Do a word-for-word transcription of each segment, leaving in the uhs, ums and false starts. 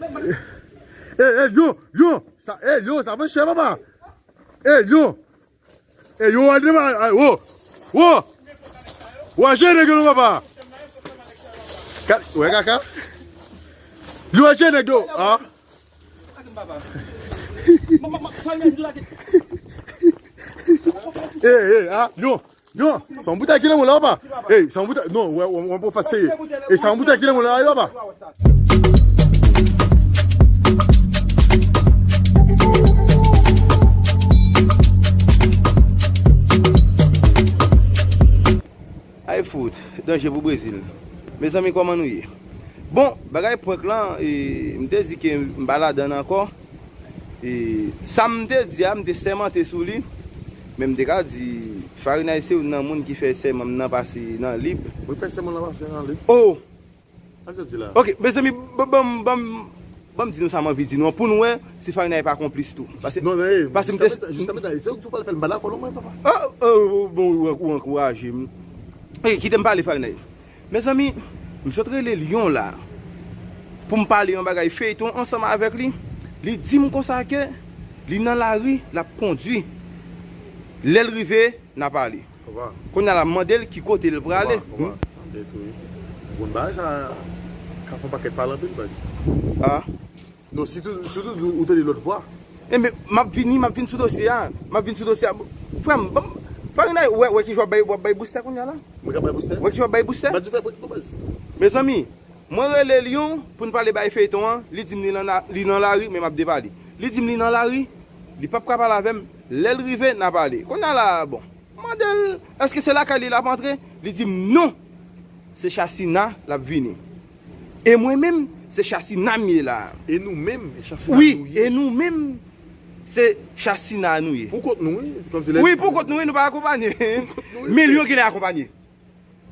Ey, ey, yo, yo, sa, ey, yo, sa fè chè, papa. Ey, yo. Ey, yo, al devan, ay, wo, wo. Wo, al jere nèg yo non, papa. Ka, wè, kaka. Yo, al jere nèg yo, a. Ey, ey, a, yo. Non, se yon boutèy ki nan men w la, papa. Ey, se yon boutèy. Non, wè, wè, wè, pou fè seye. Ey, se yon boutèy ki nan men w la, papa. Ay fout, danje pou Brezil. Mezanmi, kòman nou ye? Bon, bagay prank lan, e, m te di ke m pa ladann ankò. E, sa m te di a, m te sèmante sou li. Men m te ka di, Farinay se youn nan moun ki fè sèman m nan pase nan lib. Mwen fè sèman lan pase nan lib. Oh! Sa m t ap di la? Ok, mezanmi, ban, ban, ban, ban m di nou sa m anvi di nou an, pou nou wè si Farinay pa konplis tou. Paske, non, non, eh, paske m te jiskametan, jiskametan, se ou ki pral fè l, m pa dakò non, mwen, papa. Oh, oh, bon, ou, ou ankouraje m. Eh, kite m pale, Farinay. Mezanmi, m sot rele Lyon la pou m pale yon bagay feyton ansanm avèk li. Li di m konsa ke li nan lari, l ap kondui. Lè l rive, n a pale. Kounye a la, m mande l ki kote l prale. Ou konn bagay sa ka fè yon pakèt pale anpil, baz. Ah. Non, sitou, sitou ou tande lòt vwa. Enben, m ap vini, m ap vin sou dosye a. M ap vin sou dosye a. Frè m, ban m, Farinay, wè, wè ki jan w ap bay, w ap bay boustè kounye a la. Mwen ka bay boustè? Wè ki jan w ap bay boustè? Ba di fè prank non, baz. Mezanmi, mwen rele Lyon pou n pale bay feyton an. Li di m li nan, li nan lari, men m ap depale. Li di m li nan lari, li p ap ka pale avè m. Lè l rive, n a pale. Kounye a la, bon. M mande l, èske se lakay li l ap antre? Li di m non, se Chasina l ap vini. E mwen menm, se Chasina m ye la. E nou menm, e Chasina nou ye. Wi, e nou menm, se Chasina nou ye. Pou kont nou, wi. Kòmsi lè... Wi, pou kont nou, wi, nou pa akonpanye. Pou kont nou, wi. Men Lyon genlè akonpanye.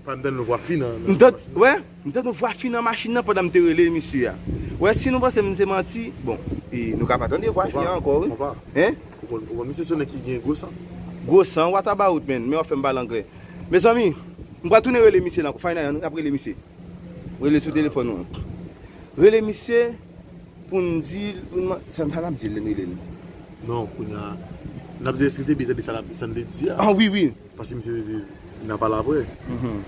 Pa m tande yon vwa fi nan, nan machin nan. M tande, wè, m tande yon vwa fi nan machin nan pandan m te rele misye a. Wè, si nou panse m se manti, bon, e nou ka pa tande vwa fi a ankò, wi. Konpa, konpa. Hein? Ou konn, ou konn misye se yon nèg ki gen gwo san. Gwo san, what about, man? Men w ap fè m pale anglè. Mezanmi, m pral tounen rele misye la ankò. Farinay, ann ap rele misye. Rele sou telefòn ou an. Rele misye pou n di l, pou n man-, sa, sa n ap di l lè n rele l? Non, kounye a, n ap di èske l te byen tande sa n ap, sa n te di a. Ah, wi, wi. Paske misye te di, n a pale apre. Mhm.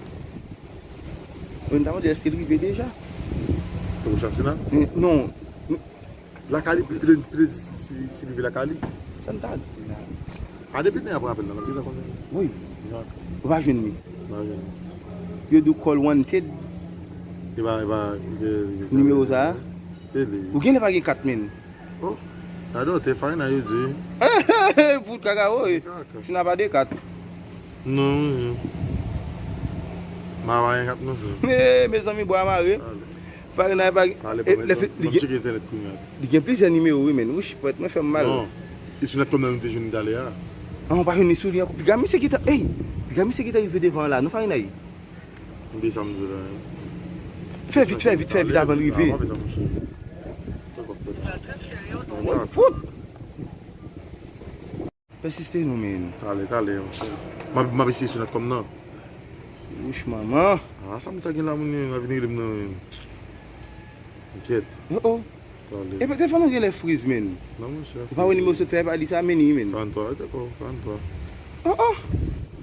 Mwen ta mande èske l rive deja? Pou Chasina? Eh, non. Lakay li, pito, pito di si, si li rive lakay li. Sa n ta di la? A, depi n ap rapèl la, n ap gentan konnen. Wi. Ou pa jwenn li? M pa jwenn li. Yo di w call wanted. E pa, e pa, e, e, nimewo sa a? E li. Ou genlè pa gen kat, menn. Oh, gade w, te fay nan yo di. Fout kakawo, e. Kaka. Si n a pa de kat. Non, wi. M a pa gen kat non, frè. Eh, mezanmi, bwa mare. Ale. Farinay pa gen. Ale, eh, bon, lè bon, li bon, gen, cheke entènèt kounye a. Li gen plizyè nimewo, wi, men. Wouch, pwèt mwen fè m mal. Non. E sou nèt kòm nan nou te jwenn li talè a. An, ou pa jwenn li sou li ankò. Piga misye ki ta, ey! Piga misye ki ta rive devan la, non, Farinay? Mwen sa m di la. Fè vit, fè vit, fè vit avan l rive. Avan fè sa, monchè. Fè kòb fèt. Mwen fout! Pèsiste non, men. Talè, talè, monchè. M ap, m ap eseye sou nèt kòm nan. Wouch, manman. Ah, sa moun sa gen la, moun yo, la vin rele m nan, men. Enkyèt. Oh, oh. Talè. Epi telefòn ou genlè friz, men. Non, monchè. Ou pa wè nimewo sot fè pa li sa, men, men. Fè n twa, dakò, fè n twa. Oh, oh.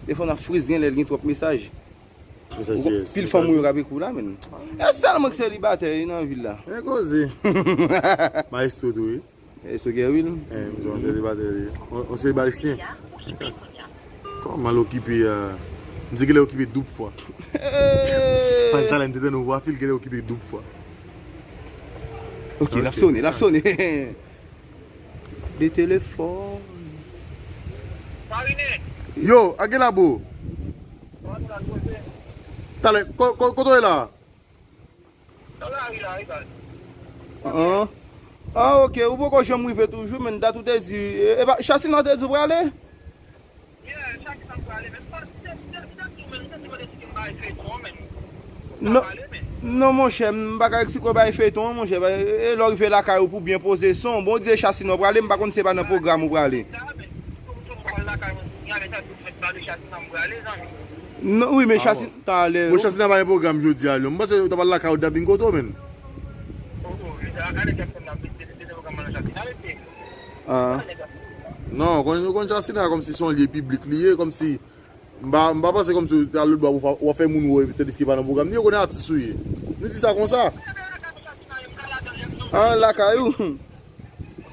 Telefòn ap friz, genlè l gen twòp mesaj. Mesaj ki yès? Pil fanm ou yo k ap ekri w la, men. E sèl mwen ki selibatè nan vil la. E koze. Maestro tou, wi. E so gen, wi. Eh, misye yon selibatè, li. On, on selibatè. Kòman l okipe a? Misye genlè okipe doub fwa. Hey! Pandan talè m te tande yon vwa fi l genlè okipe doub fwa. Ok, l ap sonnen, l ap sonnen. De telefòn. Yo, a gen labo. Talè, ko-, ko-, kote w ye la? Ah, ah, ok, ou poko janm rive toujou, men dat ou te di, e, e pa, Chasina te di w prale? Non, non, monchè, m pa ka eksplike w bay feyton an, monchè. E, e lè w rive lakay ou pou byen poze son, bon, w di e Chasina w prale, m pa konn si se pa nan pwogram ou prale. Non, wi, men Chasina, talè. Bon, Chasina pa gen pwogram jodi a, non. M panse ou ta pral lakay ou, w t ap vin kote w, menm. Ah. Non, ou konn, ou konn Chasina kòmsi se yon lye piblik li ye, kòmsi m pa, m pa panse kòmsi w al lòtbò w ap fè moun wè, tandiske pa nan pwogram li, yo konnen atis ou ye. Nou di sa konsa. Ah, lakay ou.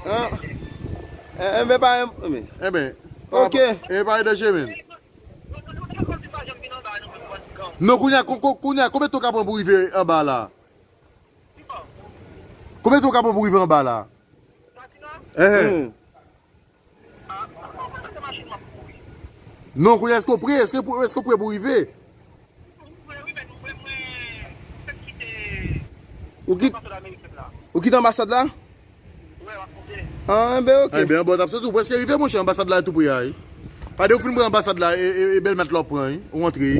Ah. Eh, enben, pa, enben. Enben, ok. Enben, pa danje, men. Non, kounye a, ko-, ko-, kounye a, konbyen tan w ka pran pou rive anba la? Konbyen tan w ka pran pou rive anba la? Enhen. Hmm. Non, kounye a, èske w pre? Èske, èske w pre pou rive? Ou kit-, ou kite anbasad la? Ah, enben, ok. Enben, anba w t ap sezi, ou prèske rive, monchè, anbasad la tou pre a, wi. Fade ou fin pran anbasad la, e, e, e Bèlmat la w ap pran, wi. Ou antre, wi.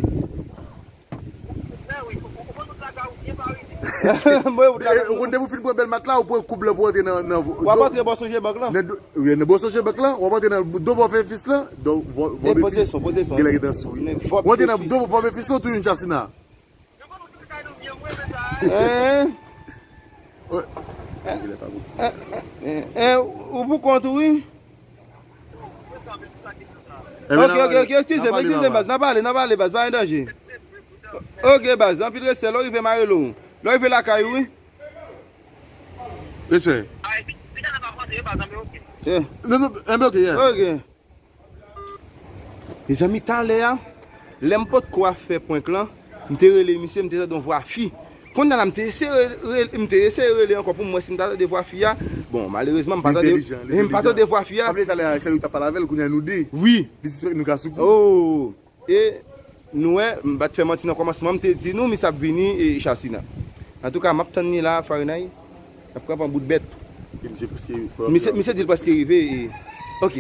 Mwen, ou... E, ou konn depi w fin pran Bèlmat la, ou pran koub la pou antre nan, nan... W ap antre bò Sogebank lan? Nan do, wi, nan bò Sogebank lan, w ap antre nan do bò Fefis lan, do bò, bò Fefis. Poze son, poze son. Genlè gentan sou, wi. Ou antre nan do bò Fefis lan, ou tounen Chasina. Hein? Hein, hein, hein, ou pou kont ou, wi. Ok, ok, ok, eskize m, eskize m, baz. N a pale, n a pale, baz, pa gen danje. Ok, baz, anpil respè, lè w rive m a rele w. Lè w rive lakay ou, wi. Respè. Yeah. Non, non, enben, ok, yeah. Ok. Mezanmi, talè a, lè m potko ap fè prank lan, m te rele misye, m te tande yon vwa fi. Kounye a la, m te eseye re-, re-, m te eseye rele ankò pou m wè si m ta tande vwa fi a. Bon, malerezman, m pa tande, m pa tande vwa fi a. Paske talè a, se li w t ap pale avè l, kounye a nou de. Wi. Li sispèk nou ka sou kou. Oh. E nou wè, m pa t fè manti nan kòmansman, m te di nou, misye ap vini, e, Chasina. Antouka, m ap tann li la, Farinay. L ap pran bout bèt. E misye prèske... Misye, misye di l prèske rive, e, ok.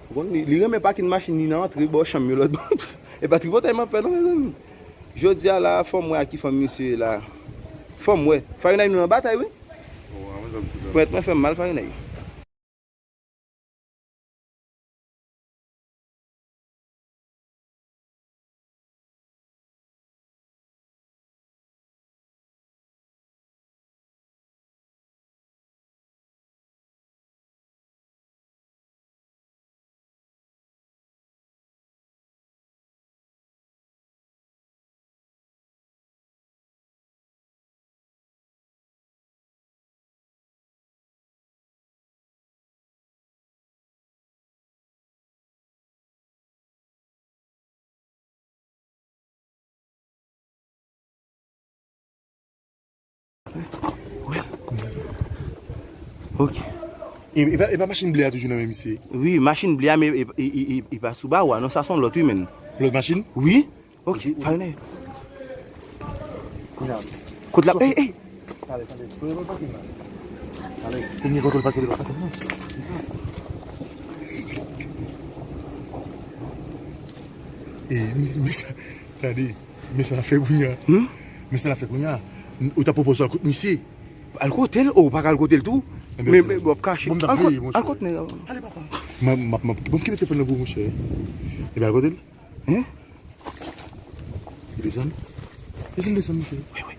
Ou konn, li, li renmen pakin machin li nan antre bò chanm yo lòt bò. E pa tripotay m ap fè non, mezanmi. Jodi a la, fò m wè ak ki fanm misye ye la. Fò m wè. Farinay, nou nan batay, wi. Pwent mwen fè m mal, Farinay. Ok. E, e pa, e pa machin ble a toujou nan men misye? Wi, machin ble a, men e, e, e, e, e pa sou bawo a, non, sa se yon lòt, wi, menn. Lòt machin? Wi. Ok, Farinay. Kot la? Ey, ey! Talè, talè. Premye kontwòl pake, li pa pake, non. E, men, men sa, tande, men sa n ap fè kounye a. Hmm? Men sa n ap fè kounye a. Ou ta pwopoze al kot misye. Al kote l? O, ou pa ka al kote l tou? Men, men, w ap kache. Al kot, al kot nèg la. Ale, papa. M ap, m ap, m ap, bon, kite telefòn nan pou ou, monchè. Epi al kote l. Hein? Li desann? Desann, desann, monchè. Wi, wi.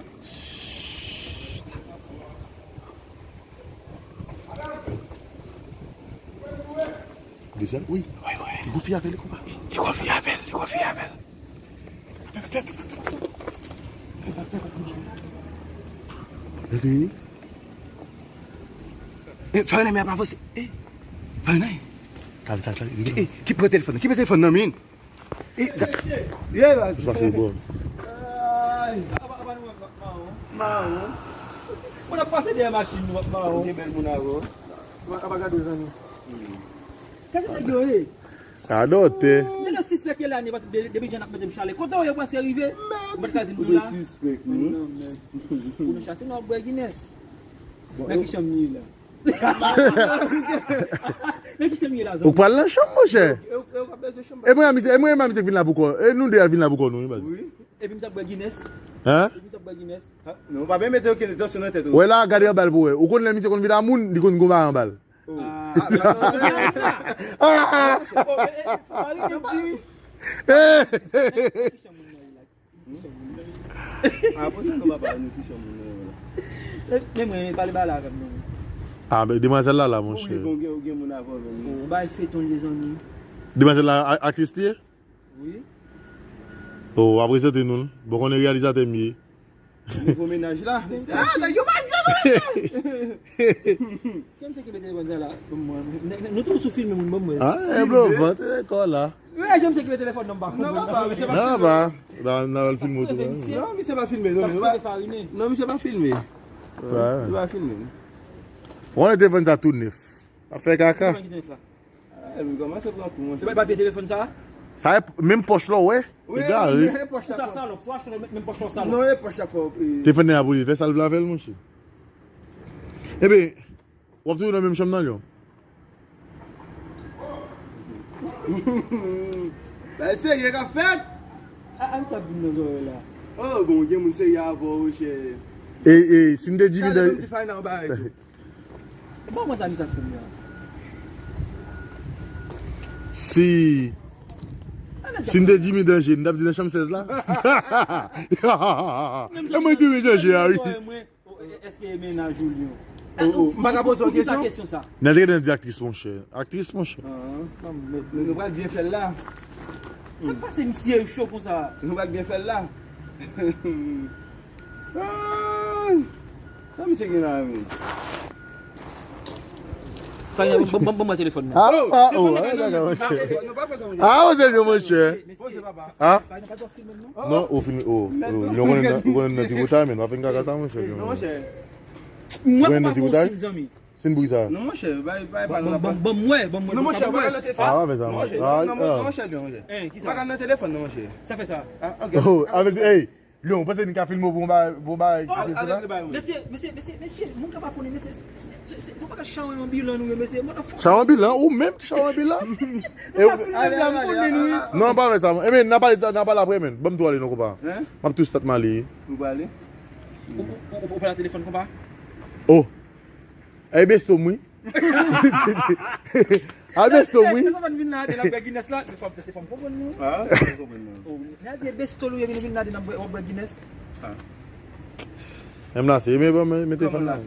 Desann, wi. Wi, wi. Li konfye avè l, konpa. Li konfye avè l, li konfye avè l. Gade. Eh, Farinay, men ap avanse. Eh, Farinay. Talè, talè, talè. Eh, eh, ki pran telefòn nan? Ki pran telefòn nan, men? Eh, ga-, ye, baz. Pase bon. Ay, apa, apa nou wè mawon? Mawon. Mwen ap pase dèyè machin nou, mawon. Gen bèl moun avè w. Apa gade zanmi. Gade nèg yo ye. Adòte. Nèg yo sispèk yo la, ni, paske de-, depi jan n ap mete m chale. Kote w ye, prèske rive. Ou pa t ka di nou la. Ou sispèk, wi. Non, men. Pou nou chase, nou ap bwè Guinness. Nan ki chanm li ye la? Nan ki chanm li ye la, zanmi? Ou pral nan chanm, monchè. E mwen, amize, e mwen, amize k vin la pou kò. E nou de a vin la pou kò nou, wi, baz. Wi. Epi m sa bwè Guinness. Hein? Epi m sa bwè Guinness. Ha? Non, ou pa byen mete okenn entansyon nan tèt ou. Wè la, gade anba l pou wè. Ou konn lè misye konn vin a moun, li konn gon bagay anba l. Oh. Ah, ah, ah, ah. Oh, eh, eh, Farid, yo di. Eh. Ah, pou sa nou pa pale nou ki chan moun nan la. Men mwen, pale ba la avè m non. Ah, ben, demwazèl la la, monchè. Ou gen, ou gen moun avè w menm. Ou bay feton li zanmi. Demwazèl la, a- aktris li ye? Wi. Oh, w ap prezante nou l. Bon, konnen reyalizatè m ye. Nouvo mennaj la. Ah, nèg yo pa jwe non. Kèm se ki mete telefòn sa la? Bon, mwen, nou tou sou filme moun, bon, mwen. Ah, e blo vant e kò la. Wi, e janm se ki mete telefòn nan, m pa konprann. Non, papa, misye pa filme. Non, misye pa filme tou. Non, misye pa filme. Non, misye pa filme. Misye pa filme. Ou konnen telefòn sa tou nèf. Ap fè kaka. Telefòn ki te nèf la? Ah, li kòmanse pran kou, monchè. Se pa vye telefòn sa? Sa e menm pòch la, w wè? Wi, e gare. Menm pòch la. Ou ta salòp, fò achte menm pòch la salòp. Non, e pòch la fò. Telefòn nan a pou li, fè sa l vle avè l, monchè. Ebyen, w ap toujou nan menm chanm nan, Lyon? Bagay serye k ap fèt. A, a, sa ap di m nan zòrèy la. Oh, bon, gen moun serye avè w, chè. Ey, ey, si m te Jimmy dan. Gade, ti fay nan bagay tou. Bon, mwen sa misye fè m la. Si, si m te Jimmy Danger, m t ap di nan chanm sèz la. E mwen Jimmy Danger a, wi. Èske e mennaj ou li? M pa ka poze yon kesyon? Nan te nan di aktris, monchè. Aktris, monchè. Nou pral byen fè l la. Sa k pase misye cho konsa? Nou pral byen fè l la. Ah, sa misye gen la menm? Fanya, ban ban ban mwen telefòn nan. Ah, oh, ah, oh, ah, dakò, monchè. Ah, oh, se byen, monchè. Poze, papa. Ah? Non, ou fini, oh, oh, ou konnen nan, ou konnen nan ti boutay, men w ap vin kaka sa, monchè. Non, monchè. Mwen konn pa fè yon siy, zanmi. Siy pou ki sa? Non, monchè, bay, bay, bay, ban, ban, ban, ban mwen, ban mwen. Non, monchè, pa nan telefòn. Ah, fè sa, monchè. Non, monchè, non, monchè. Hein, ki sa? Pa nan telefòn, non, monchè. Sa fè sa. Ah, ok. Oh, a vle di, hey, Lyon, ou panse n ka filme w pou yon bagay, pou yon bagay ki se la? Mesye, mesye, mesye, mesye, moun ka pa konnen, mesye, se, se, se, se pa ka chawen anbilan nou ye, mesye, motherfucker. Chawen anbilan? Ou menm ki chawen anbilan? Nou ka filme m la, m konnen nou, wi. Non, pa fè sa, man. Ebyen, n a pale, n a pale apre, men. Ban m tou ale non, konpa. Hein? M ap tou stat m ale. Ou prale? Ou, ou, ou, ou pa nan telefòn, konpa? Oh. Ay, besto m, wi. Ay, besto m, wi. Sa pa vin la, de la bwè Guinness la, se fòm, se fòm konprann nou. Ah, se fòm konprann nou. Oh, men a di besto l ou ye, vin la, de la bwè, w ap bwè Guinness. Ah. Menm la, se, men bon, men, men telefòn la.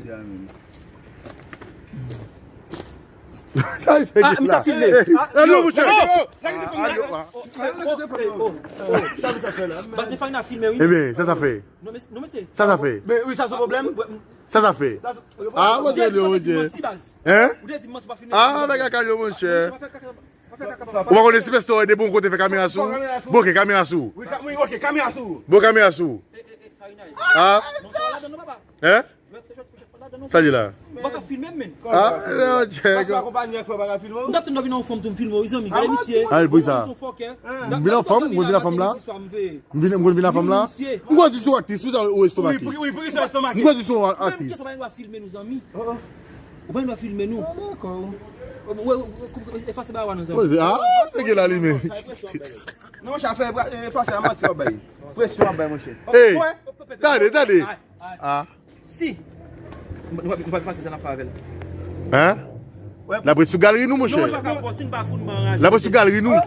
Sa, se ah, misye ap filme. Ah, non, monchè. Oh, oh, oh, oh, oh. Baz, men fay nan filme, wi. Ebyen, sa, sa fè. Non, men, non, men se. Sa, sa fè. Men wi, sa se pwoblèm. Sa, sa fè. Ah, monchè, Lyon, monchè. Hein? Ah, bagay kaka yo, monchè. Ou pa konnen si pastè de bon kote fè kamera sou ou? Bon, ok, kamera sou ou. Bon, kamera sou ou. Ah? Hein? Sa li la? Ah, monchè. Al pou sa. M vin an fòm, m vin an fòm la. M vin, m konn vin an fòm la. M kwè di sou aktris, pou sa ou estomake. M kwè di sou aktris. Ou pa gen dwa filme nou, zanmi. Ou pa gen dwa filme nou. Efase ba wa nou, zanmi. Poze, ah, se gen la li menm. Non, monchè, fè efase a manti w ap bay. Presyon w ap bay, monchè. Ey, tande, tande. Ah. Si. Nou pa, nou pa efase sa n ap fè avè l. Hein? L ap ret sou galeri nou, monchè. L ap ret sou galeri nou. L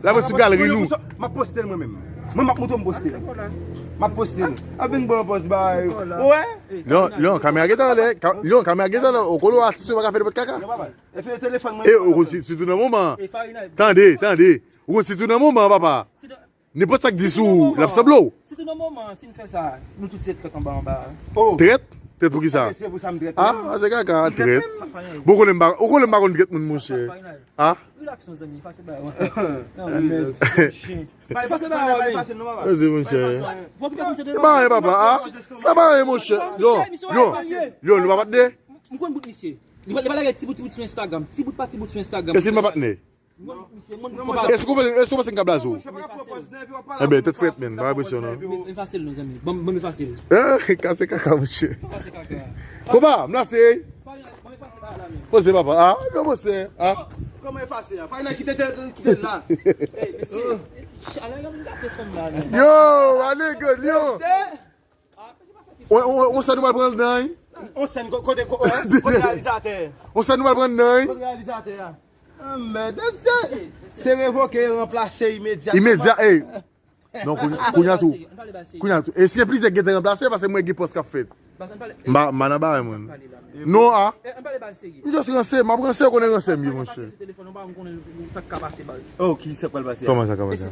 ap ret sou galeri nou. M ap poste l mwen menm. Mwen, m ap montre w m poste l. M ap poste l. Ap vin bon pòz bay. Ou wè? Leon, Leon, kamera gentan anlè. Leon, kamera gentan anlè. Ou konnen atis yo pa ka fè nenpòt kaka. E ou konn si, sitou nan moman. Tande, tande. Ou konn sitou nan moman, papa. Nenpòt sa k di sou ou, l ap sanble w. Sitou nan moman, si n fè sa, nou tout se trèt anba anba. Trèt? Trèt pou ki sa? Ah, se kaka, trèt. Bon, ou konnen m pa, ou konnen m pa konn trèt moun, monchè. Ah? Relax, non, zanmi, efase ba wa. Efase ba wa, monchè. Efase, monchè. E pa anyen, papa, ah? Sa pa anyen, monchè. Yo, yo, yo, nou pa patnè? M konn bout misye. Li pa, li pa lage ti bout, ti bout sou Instagram. Ti bout pa ti bout sou Instagram. E si n pa patnè? Èske w panse, èske w panse m ka blaze w? Enben, tèt frèt, menn. Pa gen presyon, non. Efase l, non, zanmi. Ban m, ban m efase l. Eh, kase kaka, monchè. Konpa, m lase. Poze, papa. Ah, non, monchè. Ah. Kòman efase a? Fay nan kite, kite l la. Yo, ale gòl, yo. On, on, on sèn nou pral pran nan, wi. On sèn ko-, kote, ko-, kote reyalizatè. On sèn nou pral pran nan, wi. Kote reyalizatè a. Ah, mèd, se, se revoke, ranplase imedyatman. Imedya, ey. Non, kounye, kounye a tou. Kounye a tou. E si gen plizyè ki gentan ranplase, paske mwen gen pòs k ap fèt. M pa, m pa nan bagay, mwen. Non, a. M just ranse, m ap ranse, ou konnen ranse m ye, monchè. Oh, ki sa k pral pase a? Kòman sa ka pase?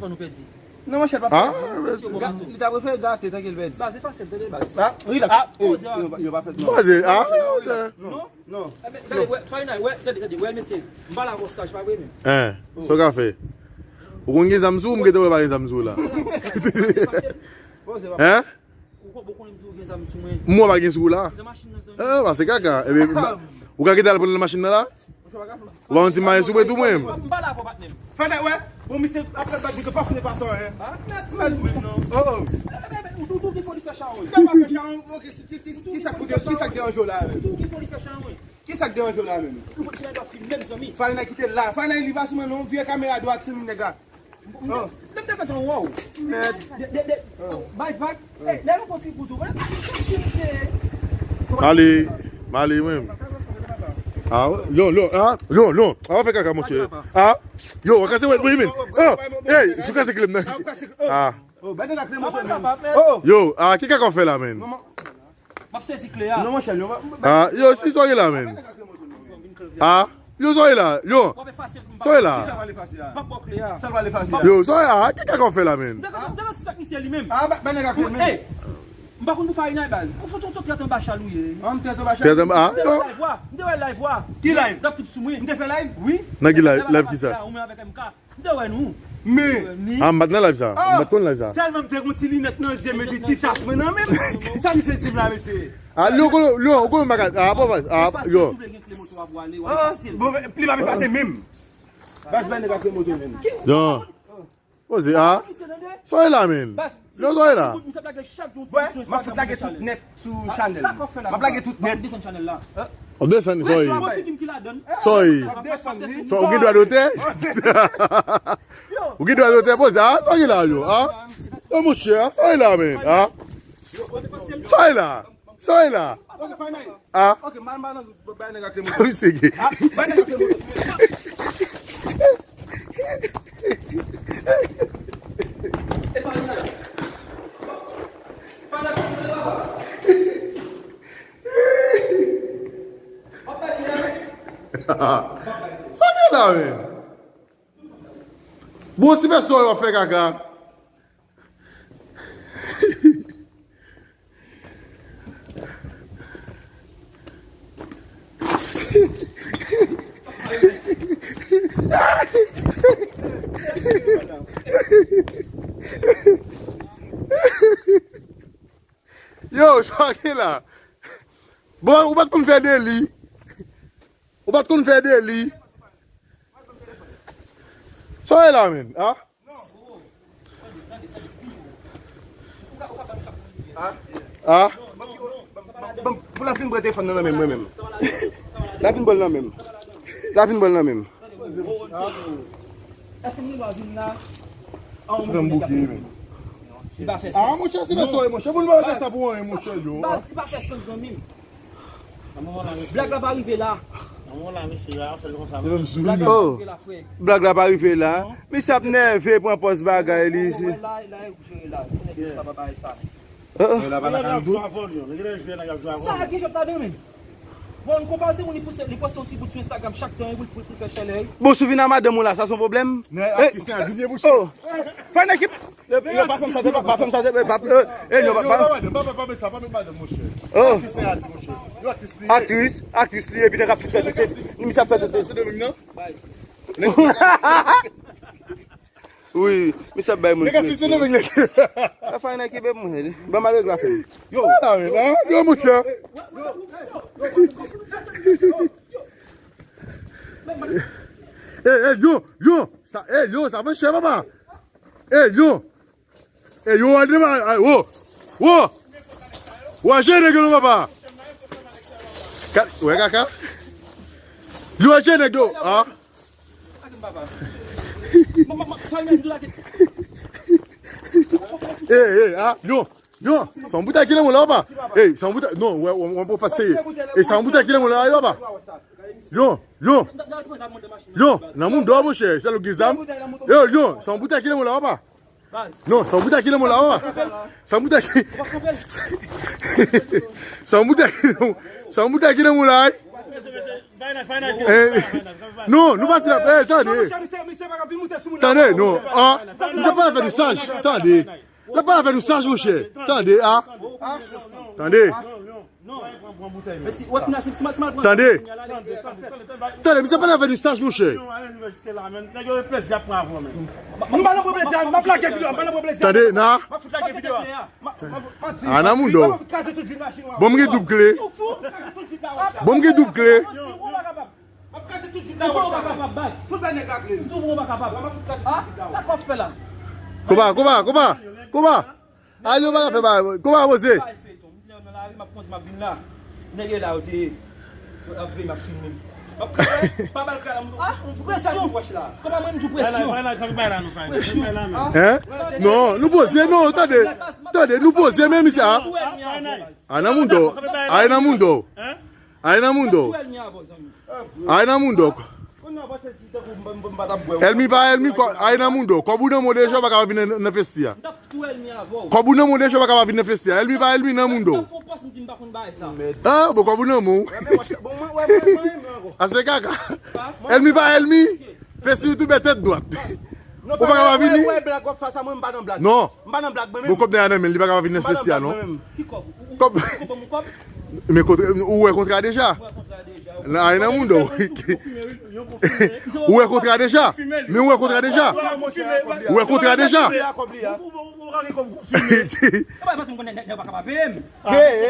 Non, monchè, pa pèdi. Li ta prefere gate tanke l pèdi. Baz, e fasil, tande, baz. Ah, relax. Yo pa fè non. Poze, ah, ok. Non. Non. Gade, wè, Fahina, wè, gade, gade, wè, mesye. M pa la pou saj, pa vre, men. Hein, sa w ka fè? Ou konn gen zam sou ou, m gentan wè pa gen zam sou ou la. Hein? Ou konn, ou konnen m toujou gen zam sou mwen. M wè pa gen sou ou la. Nan machin nan, zanmi. Ah, pase kaka. Ebyen, ou ka kite al pran nan machin nan la? Ou pa yon ti maye sou mwen tou, mwen. M pa la pou patnè m. Fè nèg wè. Bon, misye ap fè bag li pa founen pa sa, hein. Mèt mwen non. Oh, oh. Ou tou ki fò li fè chawony. Sa pa fè chawony, ok, ki, ki, ki, ki sa k pou de-, ki sa k deranje w la, menm? Ou tou ki fò li fè chawony. Ki sa k deranje w la, menm? Ou konn ti nèg ap filme m, zanmi. Fahina kite l la. Fahina li pa sou mwen non. Vire kamera dwat sou nèg la. Oh. Menm te kontan wè w. Mèd. De, de, de, oh, bay vag. Eh, lè nou konn figou tou. Ale, m ale, mwen. Ah, yo, yo, ah, yo, yo. Ah, w ap fè kaka, monchè. Ah, yo, w ap kase wèt mwen, men. Ah, hey, sou kase kle m nan. Ah. Oh, bay nèg la kle monchè, men. Oh. Yo, ah, ki kaka w fè la, men? M ap sezi kle a. Non, monchè, yo, ah, yo, si sa w ye la, men. Ah, yo, sa w ye la, yo. Sa w ye la. Yo, sa w ye la, ki kaka w fè la, men? Ah, ba, ba nèg ak men. M pa konn pou Fahina baz. Ou fout ou trèt anba chal ou ye. Ah, m trèt anba chal. Trèt anba, ah, yo. M te wè live wa. Ki live? Dap tout sou mwen. M te fè live? Wi. Nan ki live? Live ki sa? Ou menm avèk M K. M te wè nou. Men. Ah, m pa t nan live sa. M pa t konn live sa. Sèlman m te gon ti linèt nan zye m epi ti tas mwen nan men m. Sa misye di m la, mesye? Ah, yo, yo, yo, yo, bagay. Ah, pa, ah, yo. Bon, pli m ap efase menm. Baz bay nèg ak moto menm. Yo. Poze, ah. Sa w ye la, men? Yo, sa w ye la. Wè, m ap fout lage tout nèt sou chanèl. M ap lage tout nèt. W ap desann, sa w ye? Sa w ye? Ou gen dwa dotè? Ou gen dwa dotè, poze, ah, sa w ye la, yo, ah? Yo, monchè, ah, sa w ye la, men, ah? Sa w ye la? Sa w ye la? Ah? Sa misye gen? Sa gen la, men? Bon, si fè sò w ap fè kaka. Yo, sa w gen la? Bon, ou pa t konn fè deli. Ou pa t konn fè deli. Sa w ye la, men? Ah? Ah? Bon, bon, bon, pou la fin pran telefòn nan nan men mwen menm. La fin bòl nan men m. La fin bòl nan men m. Èske moun yo vin la? An, se fè m bouke, men. Li pa fè sans. Ah, monchè, se fè sa, monchè. Moun pa fè sa pou anyen, monchè, yo. Baz, li pa fè sans, zanmi m. Blag la pa rive la. Nan moman la, mesye, yo ap fè l konsa. Se menm sou li. Blag la pa rive la, frè. Blag la pa rive la. Misye ap nève, pran pòz bagay li isi. Wè la, la, e ou jere la. Ti nèg sa pa bay sa. Heeh. Nèg la pa lakay nou tou. Sa ki jwèt ladan, men? Bon, n konpaze moun, li poste, li poste yon ti bout sou Instagram chak tan, wi, pou, pou, pou fè chalè, wi. Bon, si w vin a madanm ou la, sa se yon pwoblèm? Nèg atis nan vini, monchè. Oh. Fè nan ekip. Yo, pa fè m sa, pa, pa fè m sa, pa, eh, eh, yo, pa, pa, pa, pa, pa, pa, pa, pa, pa, monchè. Oh. Atis nan atis, monchè. Yo, atis li. Aktris, aktris li, epi nèg ap fè tout tèt. Misye ap fè tout tèt. Wi, misye ap bay moun plis. Nèg atis li, nèg. Fè nan ekip, mwen. Ban m al regle afè m. Yo. Yo, monchè. Eh, eh, yo, yo. Sa, eh, yo, sa fè chè, papa. Ey, yo! Ey, yo, al devan, ay, wo! Wo! Wo, aje nèg yo non, papa! Ka-, wè kaka? Yo, aje nèg yo, ah! Ey, ey, ah, yo! Yo! Se yon boutèy ki nan men w la, papa! Ey, se yon boutèy, non, wè, wè, wè, pou fase. Ey, se yon boutèy ki nan men w la, yo, papa! Yo, yo! Yo, nan moun dò, monchè, se lou ki zam. Yo, yo, se yon boutèy ki nan men w la, papa! Non, se yon boutèy ki nan men w la, papa. Se yon boutèy ki, se yon boutèy ki nan, se yon boutèy ki nan men w la, wi. Eh, non, nou pa di la, eh, tande. Tande, non. Ah, misye pa fè nou saj, tande. L ap pale avè nou saj, monchè. Tande, ah. Tande. Tande. Tande, misye pale avè nou saj, monchè. M pa nan pran plezi, m ap lage videyo, m pa nan pran plezi. Tande, na. M ap fout lage videyo. Ah, nan moun dò. Bon, m gen doub kle. Bon, m gen doub kle. M ap kraze tout vit la, monchè. Fout bay nèg la kle. M twouve w pa kapab. M ap fout kraze tout vit la. Sa k w ap fè la? Konba, konba, konba, konba. Ay, nou pa ka fè bagay. Konba, poze. Nèg la, yo te ap veye, m ap filme. M ap kraze, pa ba l kale, m fout sa ki wòch la. Konba, mwen, m di w presyon. Presyon. Hein? Non, nou poze, non, tande. Tande, nou poze, men misye a. Ay, nan moun dò. Ay, nan moun dò. Ay, nan moun dò. Ay, nan moun dò. Èlmi pa èlmi, kò, ay, nan moun dò. Kòb ou nan men w deja, ou pa kapab vin nan, nan festi a. Kòb ou nan men w deja, ou pa kapab vin nan festi a. Èlmi pa èlmi, nan moun dò. Ah, bon, kòb ou nan men w. Ase kaka. Èlmi pa èlmi. Festi youtubè tèt dwat. Ou pa kapab vini. Non. M pa nan blag, mwen menm. Bon, kòb nèg la nan men l, li pa kapab vin nan festi a, non. Kòb. Men kontre, ou wè kontra deja? Nan, ay, nan moun dò. Ou wè kontra deja? Men ou wè kontra deja? Ou wè kontra deja?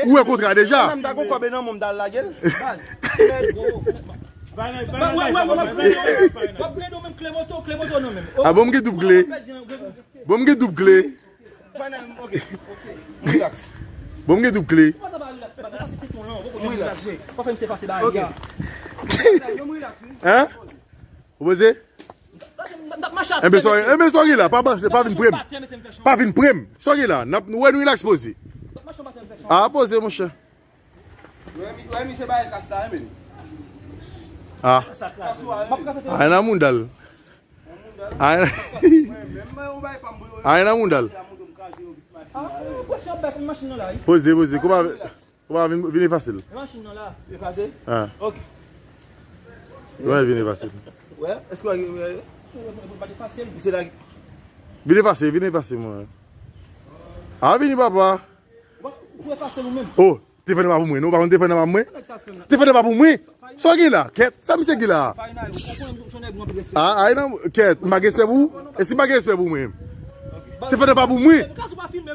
Ou wè kontra deja? Ah, bon, m gen doub kle. Bon, m gen doub kle. Bon, m gen doub kle. Hein? Ou poze? Enben, sa, enben, sa w gen la, pa, pa, pa vin pre m. Pa vin pre m. Sa w gen la, n ap, nou wè nou relax, poze. Ah, poze, monchè. Ah. Ay, nan moun dal. Ay, ay, nan moun dal. Poze, poze. Konba, konba, vin, vin efase l. Ah. Wè, vin efase l. Vin efase, vin efase, mwen. Ah, vini, papa. Oh. Telefòn nan pa pou mwen, non, ou pa konn telefòn nan pa pou mwen? Telefòn nan pa pou mwen. Sa w gen la? Kèt, sa misye gen la? Ah, ay, non, kèt, m pa gen respè pou ou? E si m pa gen respè pou mwen? Telefòn nan pa pou mwen.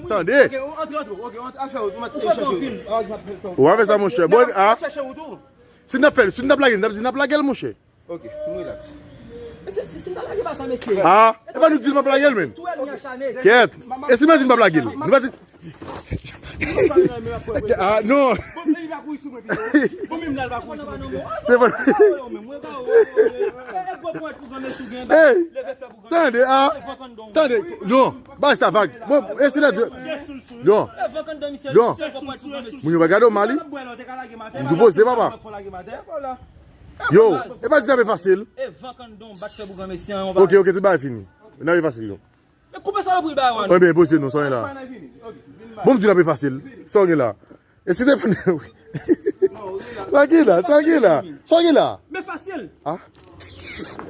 Tande. Ou pa fè sa, monchè. Bon, ah. Si n ap fè, si n ap lage, n ap di n ap lage l, monchè. Ok, m relax. Mesye, si, si m ta lage pa sa, mesye. Ah, e pa nou di l m ap lage l, men. Kèt. E si mwen di l m ap lage l? Nou pa di. Ah, non. Bon, men li pa kouri sou mwen, pito. Bon, men la, li pa kouri sou mwen, pito. Se bon. Hey, tande, ah. Tande, non. Bay sa vag. Bon, e si la di. Non. Non. Moun yo pa gade w mal, wi. M di w poze, papa. Yo, e pa di n ap efase l. E van kandon, bat fè pou granmesi an, yon bagay. Ok, ok, tout bagay fini. N ap efase l, non. Men koupe salopri bagay, wan. Ebyen, poze non, sa w gen la. Bon, m di n ap efase l. Sa w gen la. E si te fè wi. Sa w gen la, sa w gen la. Sa w gen la. Men efase l. Ah.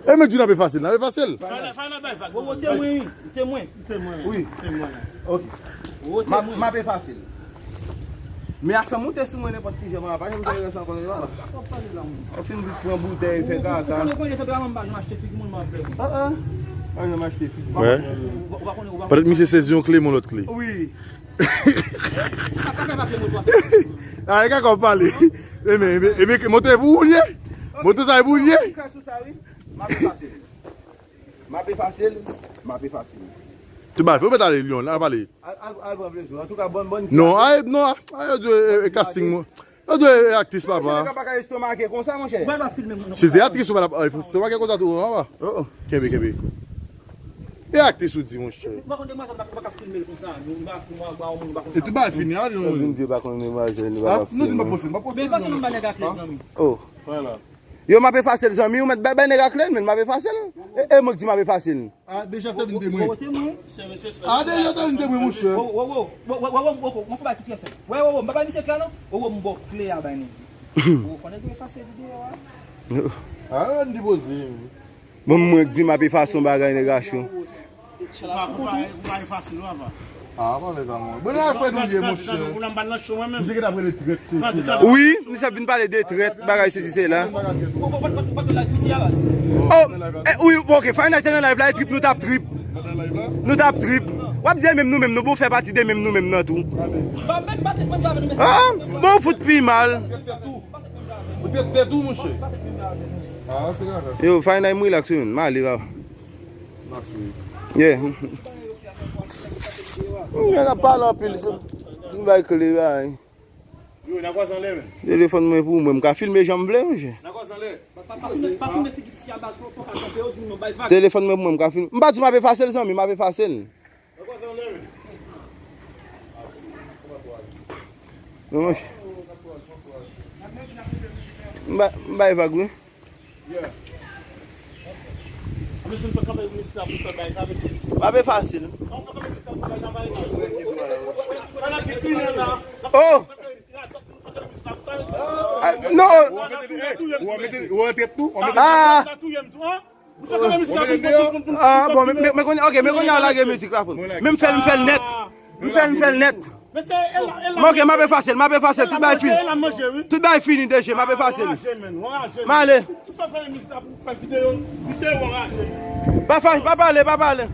E men di n ap efase l, n ap efase l. Fana, fana bay vag. Wowo, temwen, wi. Temwen. Temwen. Wi. Temwen. Ok. M ap, m ap efase l. Men afè moute sou mwen nenpòt ki jan, mwen pa janm fè rès ankò, non, papa. Ou fin vin pran boutèy, fè kaka. Ou konnen konbyen tan papa m pa janm achte figi moun, m ap fè. Ah, ah. Pa janm achte figi. Wè. Ou pa konnen, ou pa konnen. Petèt misye sezi yon kle, yon lòt kle. Wi. Ah, e kaka w pale. E men, e men, e men, moto e pou ou l ye? Moto sa e pou ou l ye? M ap efase l. M ap efase l, m ap efase l. Tout bagay, fè w mèt ale, Lyon, al pale. Al, al, al pran plezi w. Antouka, bòn, bòn. Non, ay, non, ay, yo di, e, e, casting, mwen. Yo di, e, aktris, papa. Monchè, nèg la pa ka estomake konsa, monchè. Si se aktris, ou pa t ap, ay, fò estomake konsa tou, papa. Oh, oh. Kenbe, kenbe. E aktris ou di, monchè. Ou pa konn demwazèl, ou pa ka filme l konsa. E tout bagay fini, a, Lyon. Vin di, ou pa konn demwazèl, ou pa ka filme. Ah, nou di, m ap poste, m ap poste. Men efase non, m ba nèg la kle, zanmi. Oh. Vwala. Yo, m ap efase l, zanmi, ou mèt bay, bay nèg a kle l, men m ap efase l. E, e mwen k di m ap efase l. A, deja sa vin temwen. Wowo, temwen. A, deja sa vin temwen, monchè. Wowo, wowo, wowo, wowo, wowo, mwen fè bagay ki trè senp. Wè, wowo, m pa bay misye kle a, non. Wowo, m ba w kle a bay nèg. Wowo, fò nèg yo efase videyo a. A, ann depoze, wi. Bon, mwen k di m ap efase yon bagay, nèg a cho. Ou pa, ou pa, ou pa efase l, papa. A, pa fè sa, mwen. Bon, nan afè nou ye, monchè. Misye ki t ap rele trèt, se, se la. Wi, misye ap vin pale de trèt, bagay sesi, se la. Oh, eh, wi, bon, ok, fine, te nan live la, e trip, nou t ap trip. Nou t ap trip. W ap di e menm nou menm, nou bon fè pati de menm nou menm nan tou. Ah, bon, fout pi mal. Ou te tèt ou, monchè. Ah, se grave. Yo, fine, m relax, wi, m ale, papa. Mèsi. Yeah. Nèg ap pale anpil, so. M bay kle, bay. Yo, n a kwaze anlè, men. Telefòn mwen pou mwen, m ka filme jan m vle, monchè. N a kwaze anlè. Pa, pa, pa filme, pa filme figi ti a baz, fò, fò ka kanpe, yo di nou bay vag. Telefòn mwen pou mwen, m ka filme. M pa di m ap efase l, zanmi, m ap efase l. N a kwaze anlè, men. Non, monchè. M bay, m bay vag, wi. Yeah. Mesye, m fè kanpe mizik la pou fè bay sa, mesye. M ap efase l. An fè kanpe mizik la pou fè bay sa, bay. Sa la ki kliyan la. Oh! Ah, non! Ou an mete, eh, ou an mete, ou an tèt tou, ou an mete. Ah! Sa touye m tou, an? Ou fè kanpe mizik la pou fè kanpe mizik la. Ah, bon, men, men, men kounye, ok, men kounye a lage mizik la pou nou. Men m fè l, m fè l nèt. M fè l, m fè l nèt. Men se, e la, e la. Ok, m ap efase l, m ap efase l, tout bagay fini. E la manje, wi. Tout bagay fini deja, m ap efase l. Anraje, men, anraje, men. M ale. Ou fè fè mizik la pou fè videyo, misye anraje. Pa fè, pa pale, pa pale.